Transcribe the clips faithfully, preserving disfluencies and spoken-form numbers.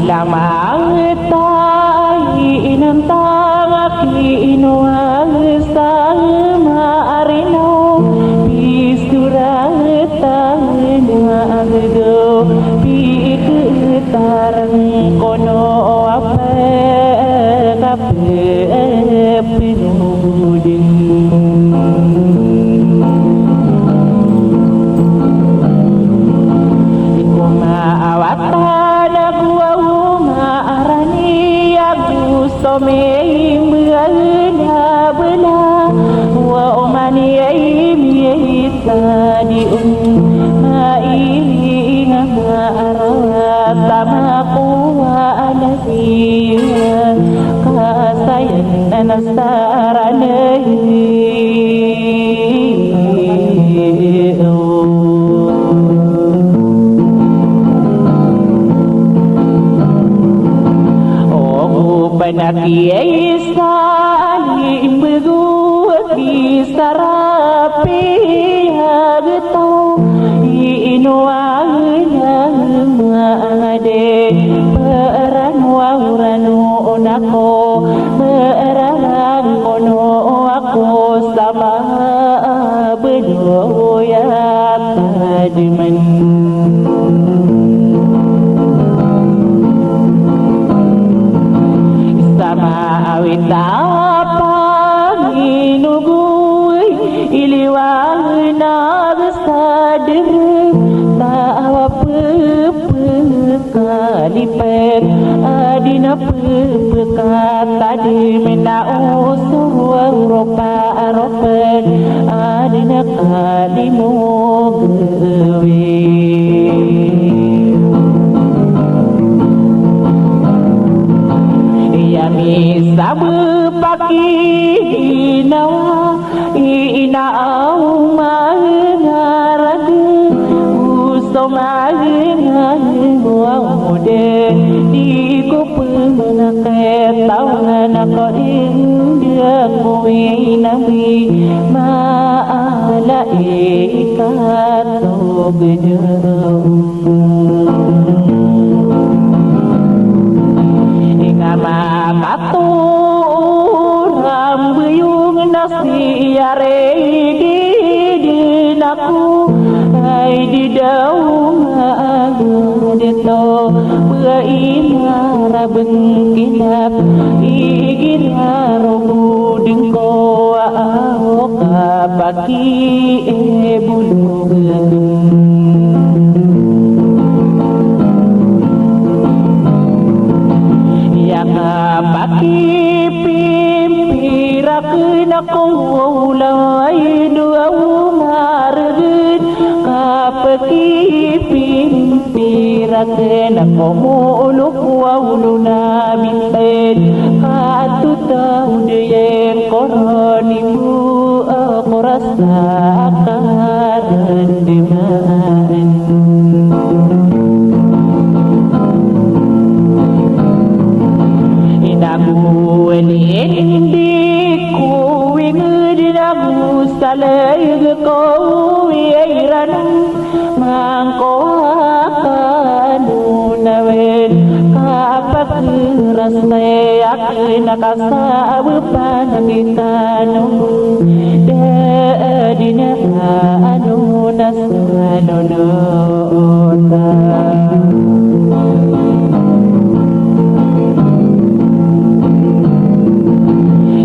Lamang ta i inantang a ki inowa sa maarino, pisura ta na agdo, piketarang kono a pekapenodin. Iko maawatan ago ago maarani ago so mimbagana bela, wa omani ay miyay tadi on, maili nga maarawat a makowa a nabi, kasayan na nasarani. Ogo panaki ay sa limbego a kisarapi a getaw, i inowa na mangade, perano a orano onako, perarang kono ako sama beno ya tadiman. Sama awita panginogoy, iliwan a besader, tawa pepek kalipet, adi na pepekatadi mena oso a oropa a ropet, adi na kalimo gawi. Iya misabep a kiginawa, i ina aw mangarag, oso mangarag aw de, di ko pemanakit aw na ko inda ko inawi, maala ikat o geda. Ika makatoran beyong na siyari di den ako, ay di daw maagod ito, ba imara bengkinap, igira rogo dengko a aho kapak ki, e, bolog. Iya kapakipimpirak na ko laway do aw maregen, kapakipimpirak na ko molo ko aw lo na biten, katotaw diyeng koron ibo a koras a karendeman. Inago eni indi ko winged, inago salay ko wiyairano. Mangkowa kano na wen, kapakerasay aken a kasabepan a gitano, da a di na ano na sa nonota.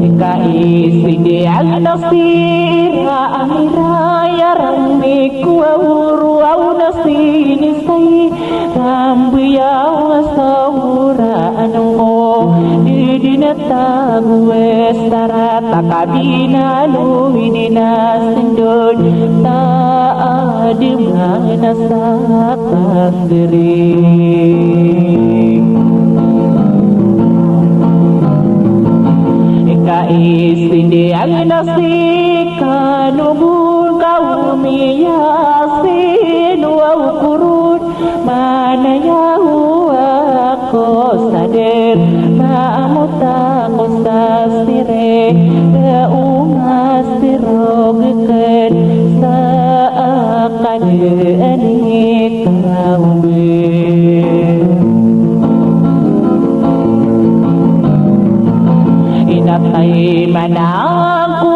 Ika isidi ang nasira ang iraya rang mikuwa uro aw na sinisay. Tambiyaw a sawra anong ko, di di na tago e sara, takabinalo i di na sendod, ta adema na sa kanderi. Ika isindi ang nasi kano bun ka umiyasin wa ukurun. Manayaw ako sa der, maamot ako sa sire, da o masirog ken sa akadeni ka obe. Kay manang ko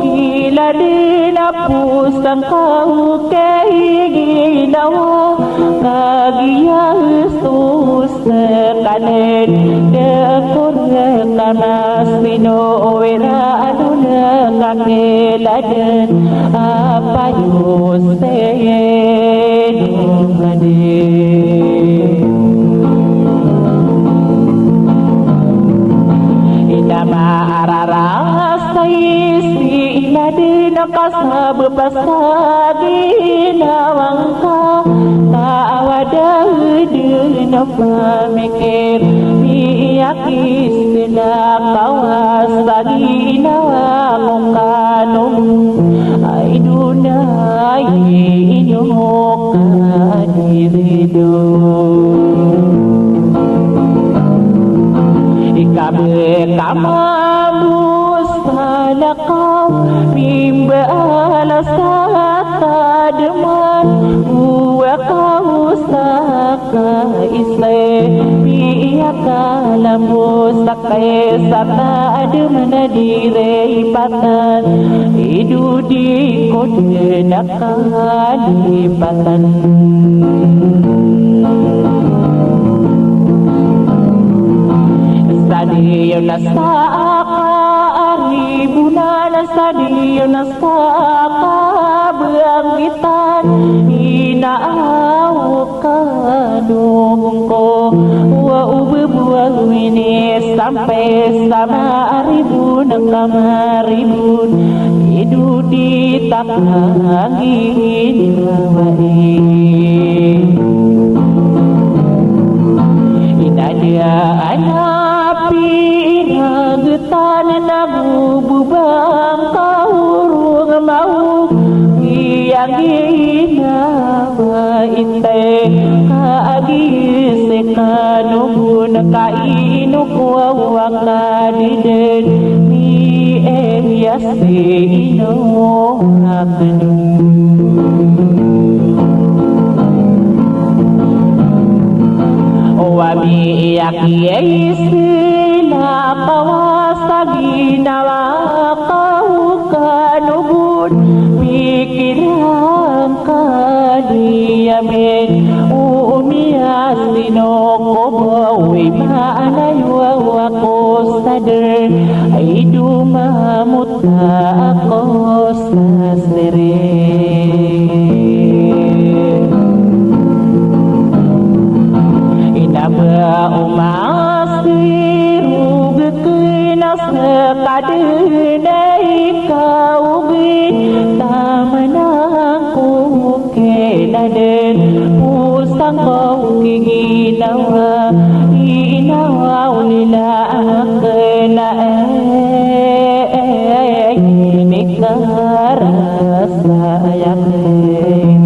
kilad na posang ka o kay ginawa ka giya so sekanen, da ko reka masino o ira ano na kakiladen a payo sino. Ina maararasay si ina den a kasabap sa ginawa ngka, ka a wada den a pamikir, miyakis na kawas sa ginawa ngka no. Ay dona, ay ino ka di rido. Ika ba ka mambo sa lakaw, mimbaal sa tademan, o akaw sa kaisa, miyakalambo sa kaisa, tademan a di ripatan, ido di ko den a kalipatan. Sa diyo na sa kaaribonan, sa diyo na sa kabanggitan, ina aw ka dogong ko, wa o bebowang ini sampay sa maaribon ka maribon, ido di ta kaginawa i. Ina da a na piragetan na go bo bangka orong maong, giyanggiya na ba intay ka agi seka no bo na ka ino ko awa ka di den, miyaya si ino aken. O ami iyaki ay sila kawas a ginawa ka o kanogon, pikiran ka di amin, o miyasino ko bo i maana yo ako sa der, ay do mamot ako sa sirin. Ina ba o masirog kena seka den ay kaogin, taman angko kena den, posang ko kiginawa, inawa o lila aken a, eh, eh, eh, ini karasa aken.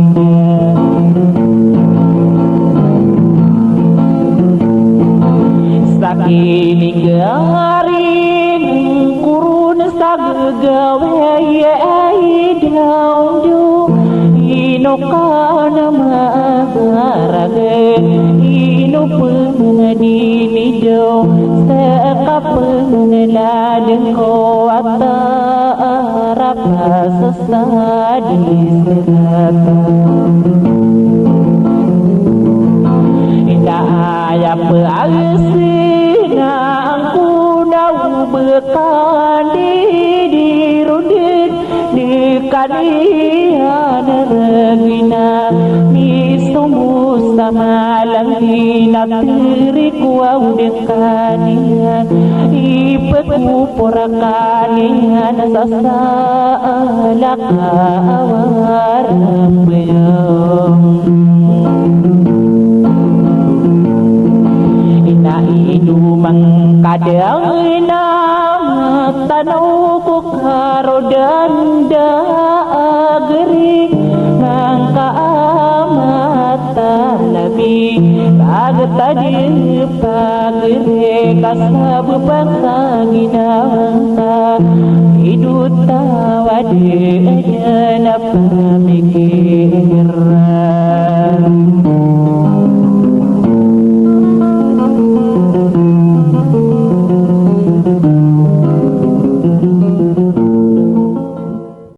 Sa kinigaring koron sa gagawi ay daw do, ino ka na maharag, ino pemang dini do, sa kapengeladeng ko a tarapa sa sadis rata. Ina aya peagsina angko na o bekan di di roden, di kaniyan regina, misombo sa malang di na teri ko aw den kaniyan, ipekopor kaniyan sa salaka a warang beyong. Ina ido mangkadang ina matano ko karodan da ageri, mangka amat talabi pagtadi pagere, kasabap sa ginawa ngka, ido tawad aden a pamikir.